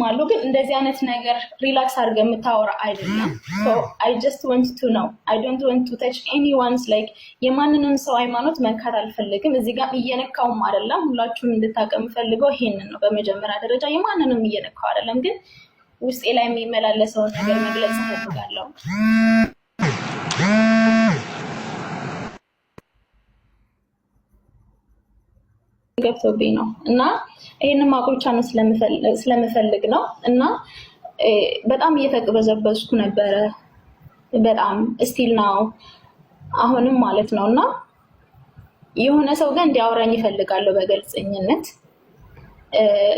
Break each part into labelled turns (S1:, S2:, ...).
S1: አሉ፣ ግን እንደዚህ አይነት ነገር relax አድርገህ የምታወራ አይደለም። I just want to know, I don't want to touch anyone's, like የማንንም ሰው ሃይማኖት መንካት አልፈልግም። እዚህ ጋር እየነካውም አይደለም። ሁላችሁም እንድታውቅ የምፈልገው ይሄንን ነው። በመጀመሪያ ደረጃ የማንንም እየነካው አይደለም፣ ግን ውስጤ ላይ የሚመላለሰውን ነገር መግለጽ እፈልጋለሁ። ገብቶብኝ ነው እና ይህንን ማወቅ ብቻ ነው ስለምፈልግ ነው። እና በጣም እየተቅበዘበዝኩ ነበረ፣ በጣም still now አሁንም ማለት ነው። እና የሆነ ሰው ግን እንዲያወራኝ ይፈልጋለሁ በግልፀኝነት።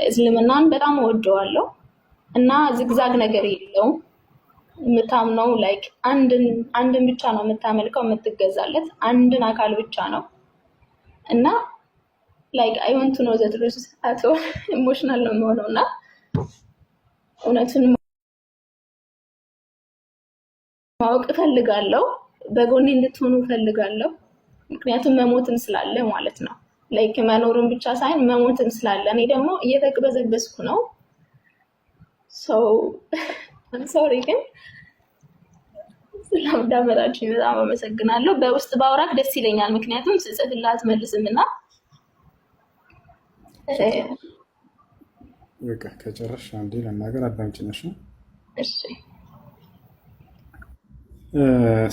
S1: እስልምናን በጣም እወደዋለሁ እና zigzag ነገር የለውም። የምታምነው like አንድን ብቻ ነው የምታመልከው፣ የምትገዛለት አንድን አካል ብቻ ነው። እና like I want to know the truth። አቶ emotional ነው የሚሆነው እና እውነቱን ማወቅ እፈልጋለሁ። በጎኔ እንድትሆኑ እፈልጋለሁ። ምክንያቱም መሞትም ስላለ ማለት ነው። Like መኖሩን ብቻ ሳይሆን መሞትም ስላለ እኔ ደግሞ እየተቅበዘበዝኩ ነው። So sorry፣ ግን ስላዳመጣችሁኝ በጣም አመሰግናለሁ። በውስጥ ባውራክ ደስ ይለኛል፣ ምክንያቱም ስጽፍልህ አትመልስም እና
S2: በቃ ከጨረስሽ አንዴ ለናገር አዳምጪኝ።
S1: እሺ።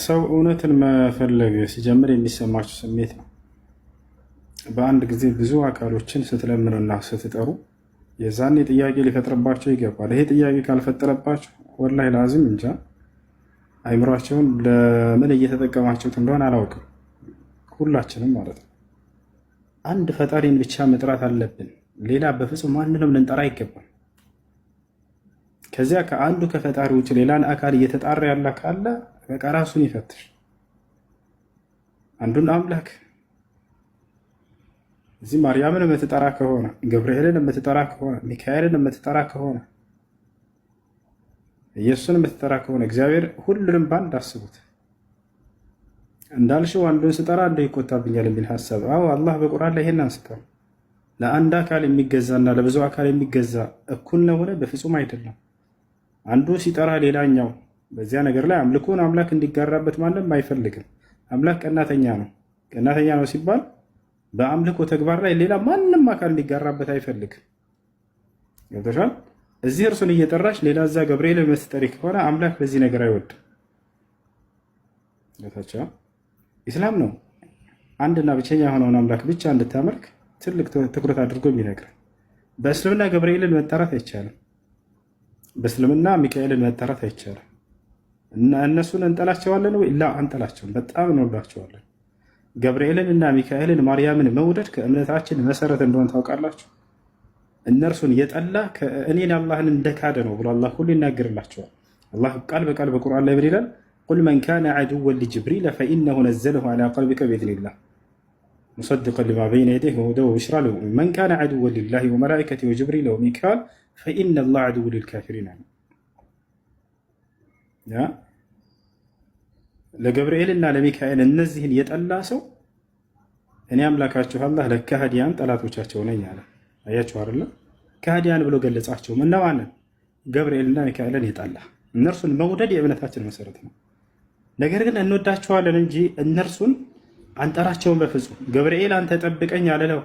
S2: ሰው እውነትን መፈለግ ሲጀምር የሚሰማቸው ስሜት ነው። በአንድ ጊዜ ብዙ አካሎችን ስትለምኑና ስትጠሩ የዛኔ ጥያቄ ሊፈጥርባቸው ይገባል። ይሄ ጥያቄ ካልፈጠረባቸው ወላሂ ላዚም እንጃ አይምሯቸውን ለምን እየተጠቀማችሁት እንደሆነ አላውቅም። ሁላችንም ማለት ነው። አንድ ፈጣሪን ብቻ መጥራት አለብን። ሌላ በፍጹም ማንንም ልንጠራ አይገባም። ከዚያ ከአንዱ ከፈጣሪ ውጭ ሌላን አካል እየተጣራ ያለ ካለ በቃ ራሱን ይፈትሽ። አንዱን አምላክ እዚህ ማርያምን የምትጠራ ከሆነ፣ ገብርኤልን የምትጠራ ከሆነ፣ ሚካኤልን የምትጠራ ከሆነ፣ ኢየሱስን የምትጠራ ከሆነ እግዚአብሔር ሁሉንም በአንድ አስቡት። እንዳልሽው አንዱን ስጠራ አንዱ ይቆጣብኛል የሚል ሀሳብ፣ አዎ አላህ በቁርአን ላይ ይሄን አንስቷል። ለአንድ አካል የሚገዛና ለብዙ አካል የሚገዛ እኩል ነው? በፍጹም አይደለም። አንዱ ሲጠራ ሌላኛው በዚያ ነገር ላይ አምልኮን አምላክ እንዲጋራበት ማንም አይፈልግም። አምላክ ቀናተኛ ነው። ቀናተኛ ነው ሲባል በአምልኮ ተግባር ላይ ሌላ ማንም አካል እንዲጋራበት አይፈልግም። ገብቶሻል? እዚህ እርሱን እየጠራሽ ሌላ እዛ ገብርኤል የምትጠሪ ከሆነ አምላክ በዚህ ነገር አይወድም። ገብታችኋል? ኢስላም ነው አንድና ብቸኛ የሆነውን አምላክ ብቻ እንድታመልክ ትልቅ ትኩረት አድርጎ የሚነግር። በእስልምና ገብርኤልን መጠራት አይቻልም። በእስልምና ሚካኤልን መጠራት አይቻልም። እና እነሱን እንጠላቸዋለን ወይ? ላ፣ አንጠላቸውም። በጣም እንወዳቸዋለን። ገብርኤልን እና ሚካኤልን ማርያምን መውደድ ከእምነታችን መሰረት እንደሆነ ታውቃላችሁ። እነርሱን የጠላ እኔን አላህን እንደካደ ነው ብሎ አላህ ሁሉ ይናገርላቸዋል። አላህ ቃል በቃል በቁርአን ላይ ምን ይላል? قل من كان عدوا لجبريل فإنه نزله على قلبك بإذن الله مصدقا لما بين يديه وهدى وبشرى للمؤمنين من كان عدوا لله وملائكته وجبريل وميكال فإن الله عدو للكافرين አለ። ያ ለገብርኤልና ለሚካኤል እነዚህን የጠላ ሰው እኔ አምላካችሁ አላህ ለከሃዲያን ጠላቶቻቸው ነኝ አለ። አያችሁ አይደለ? ከሃዲያን ብሎ ገለጻቸው። እነማንን? ገብርኤልና ሚካኤልን የጠላ። እነርሱን መውደድ የእምነታችን መሰረት ነው። ነገር ግን እንወዳቸዋለን እንጂ እነርሱን አንጠራቸውም በፍጹም። ገብርኤል አንተ ጠብቀኝ አልለው፣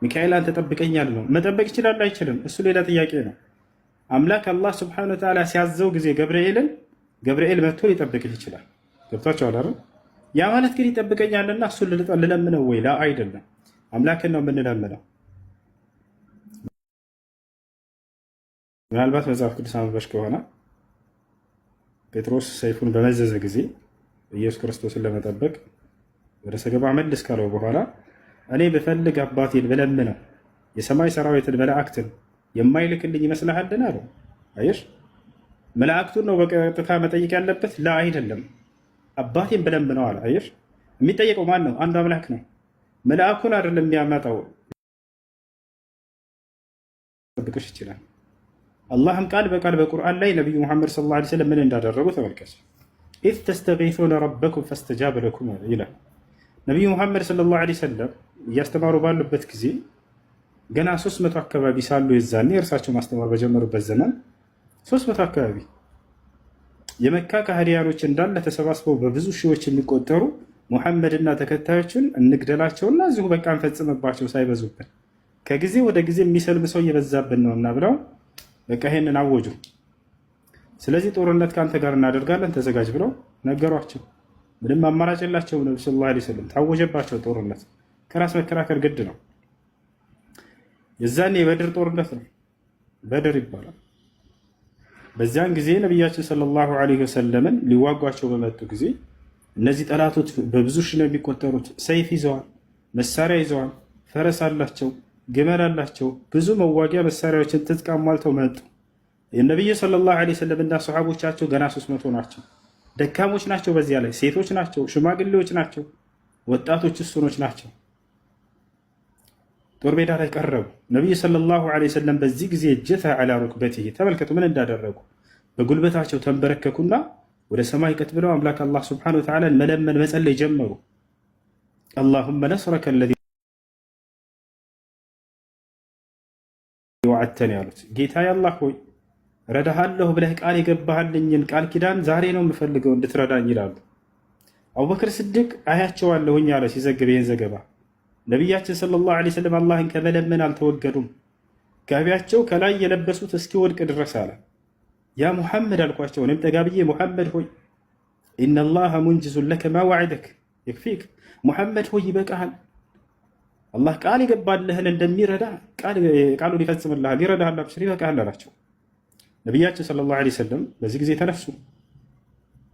S2: ሚካኤል አንተ ጠብቀኝ አልለው። መጠበቅ ይችላል አይችልም? እሱ ሌላ ጥያቄ ነው። አምላክ አላህ ስብሐነ ወተዓላ ሲያዘው ጊዜ ገብርኤልን ገብርኤል መጥቶ ሊጠብቅህ ይችላል። ገብቷቸዋል አይደል? ያ ማለት ግን ይጠብቀኛልና እሱን ልለምነው ወይ? ላ፣ አይደለም። አምላክን ነው የምንለምነው። ምናልባት መጽሐፍ ቅዱስ አንብበሽ ከሆነ ጴጥሮስ ሰይፉን በመዘዘ ጊዜ ኢየሱስ ክርስቶስን ለመጠበቅ ወደ ሰገባ መልስ ካለው በኋላ እኔ ብፈልግ አባቴን ብለምነው የሰማይ ሰራዊትን መላእክትን የማይልክልኝ ይመስልሃልን? አለው። አየሽ፣ መላእክቱን ነው በቀጥታ መጠየቅ ያለበት? ላ፣ አይደለም፣ አባቴን ብለምነው አለ። አየሽ፣ የሚጠየቀው ማን ነው? አንዱ አምላክ ነው። መልአኩን አይደለም የሚያመጣው። ጠብቅሽ ይችላል። አላህም ቃል በቃል በቁርአን ላይ ነቢዩ ሙሐመድ ሰለላሁ ዐለይሂ ወሰለም ምን እንዳደረጉ ተመልከች። إذ تستغيثون ربكم فاستجاب لكم ይላል። ነቢዩ ሙሐመድ ሰለላሁ ዐለይሂ ወሰለም እያስተማሩ ባሉበት ጊዜ ገና 300 አካባቢ ሳሉ የዛኔ እርሳቸው ማስተማር በጀመሩበት ዘመን 300 አካባቢ የመካ ከሃዲያኖች እንዳለ ተሰባስበው በብዙ ሺዎች የሚቆጠሩ ሙሐመድና ተከታዮችን እንግደላቸውና እዚሁ በቃ እንፈጽምባቸው ሳይበዙብን ከጊዜ ወደ ጊዜ የሚሰልም ሰው እየበዛብን ነውና ብለው በቃ ይሄንን አወጁ። ስለዚህ ጦርነት ከአንተ ጋር እናደርጋለን ተዘጋጅ ብለው ነገሯቸው። ምንም አማራጭ የላቸውም። ነቢ صلى الله عليه وسلم ታወጀባቸው ጦርነት። ከራስ መከራከር ግድ ነው። የዛኔ የበድር ጦርነት ነው፣ በድር ይባላል። በዚያን ጊዜ ነቢያችን صلى الله عليه وسلم ን ሊዋጓቸው በመጡ ጊዜ እነዚህ ጠላቶች በብዙ ሺህ ነው የሚቆጠሩት። ሰይፍ ይዘዋል፣ መሳሪያ ይዘዋል፣ ፈረስ አላቸው፣ ግመል አላቸው። ብዙ መዋጊያ መሳሪያዎችን ትጥቅ አሟልተው መጡ። የነቢዩ صلى الله عليه وسلم እና ሰሓቦቻቸው ገና 300 ናቸው። ደካሞች ናቸው። በዚያ ላይ ሴቶች ናቸው፣ ሽማግሌዎች ናቸው፣ ወጣቶች እሱኖች ናቸው። ጦር ሜዳ ላይ ቀረቡ። ነቢዩ صلى الله عليه وسلم በዚህ ጊዜ جثا على ركبتيه ተመልከቱ ምን እንዳደረጉ። በጉልበታቸው ተንበረከኩና ወደ ሰማይ ቀጥ ብለው አምላክ አላህ سبحانه وتعالى ን መለመን መጸለይ ጀመሩ። اللهم نصرك الذي وعدتني ያሉት ጌታ አላህ ሆይ ረዳሃለሁ ብለህ ቃል የገባህልኝን ቃል ኪዳን ዛሬ ነው የምፈልገው እንድትረዳኝ ይላሉ። አቡበክር ስድቅ አያቸዋለሁኝ አለ ሲዘግብ ይህን ዘገባ። ነቢያችን صلى الله عليه وسلم አላህን ከመለመን አልተወገዱም። ጋቢያቸው ከላይ የለበሱት እስኪወድቅ ድረስ አለ። يا محمد አልኳቸው፣ እኔም ጠጋ ብዬ ሙሐመድ ሆይ إن الله منجز لك ما وعدك يكفيك፣ ሙሐመድ ሆይ ይበቃሃል፣ አላህ ቃል የገባልህን እንደሚረዳ ቃሉን ይፈጽምልሃል፣ ይረዳሃል፣ አብሽር ይበቃሃል አላቸው። ነቢያችን صلى الله عليه وسلم በዚህ ጊዜ ተነሱ።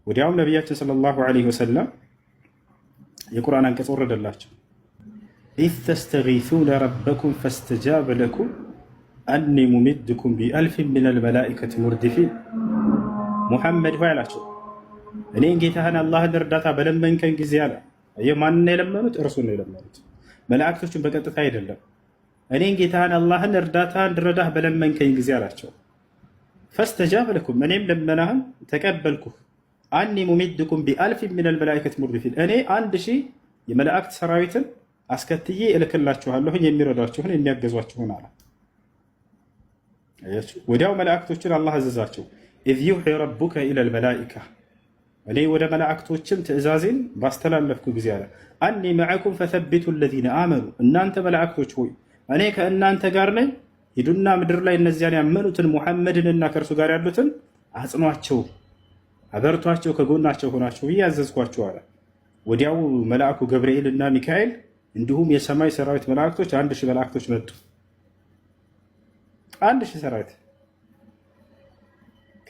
S2: ወዲያውም ነቢያችን صلى الله عليه وسلم የቁርአን አንቀጽ ወረደላቸው። إذ تستغيثون ربكم فاستجاب لكم أني ممدكم بألف من الملائكة مردفين። ሙሐመድ ሆይ አላቸው እኔን ጌታህን አላህን እርዳታ በለመንከን ጊዜ አለ። ማንን የለመኑት? እርሱን ነው የለመኑት፣ መላእክቶችን በቀጥታ አይደለም። እኔን ጌታህን አላህን እርዳታ እንድረዳህ በለመንከኝ ጊዜ አላቸው። فاستجاب لكم እኔም ልመናህን ተቀበልኩህ። أني ممدكم بألف من الملائكة مردفين እኔ 1000 የመላእክት ሰራዊትን አስከትዬ እልክላችኋለሁኝ የሚረዷችሁን የሚያገዟችሁን አለ። ወዲያው መላእክቶችን አላህ አዘዛቸው። إذ يوحي ربك إلى الملائكة እኔ ወደ መላእክቶችም ትእዛዜን ባስተላለፍኩ ጊዜ አለ أني معكم فثبتوا الذين آمنوا እናንተ መላእክቶች ሆይ እኔ ከእናንተ ጋር ነኝ፣ ሂዱና ምድር ላይ እነዚያን ያመኑትን ሙሐመድንና ከእርሱ ጋር ያሉትን አጽኗቸው፣ አበርቷቸው፣ ከጎናቸው ሆናቸው ብዬ አዘዝኳቸው አለ። ወዲያው መልአኩ ገብርኤል እና ሚካኤል እንዲሁም የሰማይ ሰራዊት መላእክቶች 1000 መላእክቶች መጡ። 1000 ሰራዊት።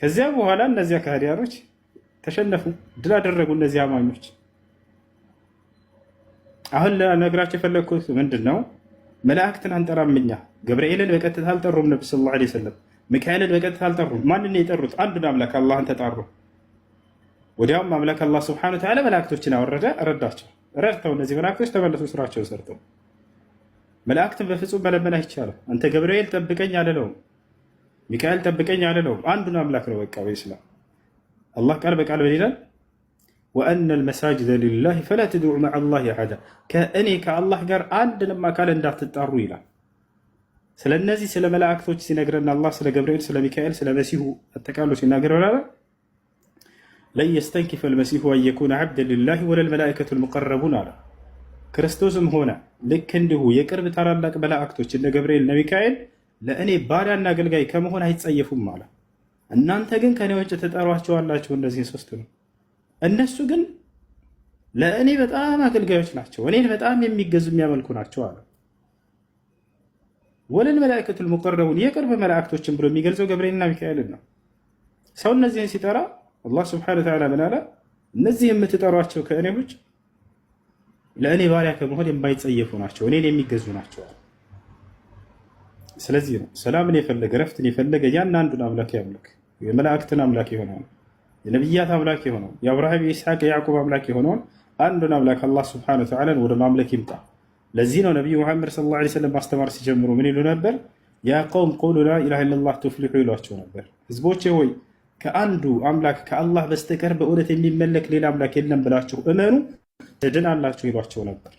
S2: ከዚያ በኋላ እነዚያ ከሃዲያኖች ተሸነፉ፣ ድል አደረጉ እነዚህ አማኞች። አሁን ለነግራቸው የፈለግኩት ምንድን ነው? መላእክትን አንጠራም እኛ። ገብርኤልን በቀጥታ አልጠሩም ነቢ صلى الله عليه وسلم። ሚካኤልን በቀጥታ አልጠሩም። ማንን የጠሩት? አንዱን አምላክ አላህን ተጣሩ። ወዲያውም አምላክ አላህ سبحانه وتعالى መላእክቶችን አወረደ፣ ረዳቸው። ረድተው እነዚህ መላእክቶች ተመለሱ ስራቸውን ሰርተው። መላእክትን በፍጹም መለመን አይቻልም። አንተ ገብርኤል ጠብቀኝ አልለውም፣ ሚካኤል ጠብቀኝ አልለውም። አንዱን አምላክ ነው በቃ። በኢስላም አላህ ቃል በቃል ምን ይላል? وأن المساجد لله فلا تدعوا مع الله أحدا፣ ከእኔ ከአላህ ጋር አንድንም አካል እንዳትጣሩ ይላል። ስለ እነዚህ ስለ መላእክቶች ሲነግረን አላህ ስለ ገብርኤል፣ ስለ ሚካኤል፣ ስለ መሲሁ አጠቃሎ ሲናገር ብላለ لن يستنكف المسيح أن يكون عبدا لله ولا الملائكة المقربون አለ። ክርስቶስም ሆነ ልክ እንዲሁ የቅርብ ታላላቅ መላእክቶች እነ ገብርኤል እነ ሚካኤል ለእኔ ባሪያና አገልጋይ ከመሆን አይጸየፉም አለ። እናንተ ግን ከእኔ ውጭ ትጠሯቸዋላችሁ እነዚህን ሶስት ነው። እነሱ ግን ለእኔ በጣም አገልጋዮች ናቸው፣ እኔን በጣም የሚገዙ የሚያመልኩ ናቸው አለ። ولا الملائكة المقربون የቅርብ መላእክቶችን ብሎ የሚገልጸው ገብርኤልና ሚካኤልን ነው። ሰው እነዚህን ሲጠራ አላህ سبحانه وتعالى ምን አለ? እነዚህ የምትጠሯቸው ከእኔ ውጭ ለእኔ ባሪያ ከመሆን የማይጸየፉ ናቸው፣ እኔን የሚገዙ ናቸው። ስለዚህ ነው ሰላምን የፈለገ ረፍትን የፈለገ ያን አንዱን አምላክ ያምልክ። የመላእክትን አምላክ የሆነውን የነቢያት አምላክ የሆነውን የአብርሃም የኢስሐቅ የያዕቁብ አምላክ የሆነውን አንዱን አምላክ አላህ سبحانه وتعالى ን ወደ ማምለክ ይምጣ። ለዚህ ነው ነቢዩ ሙሐመድ صلى الله عليه وسلم ማስተማር ሲጀምሩ ምን ይሉ ነበር? يا قوم قولوا لا إله إلا الله تفلحوا ይሏቸው ነበር። ህዝቦቼ ሆይ ከአንዱ አምላክ ከአላህ በስተቀር በእውነት የሚመለክ ሌላ አምላክ የለም ብላችሁ እመኑ ትድናላችሁ ይሏቸው ነበር።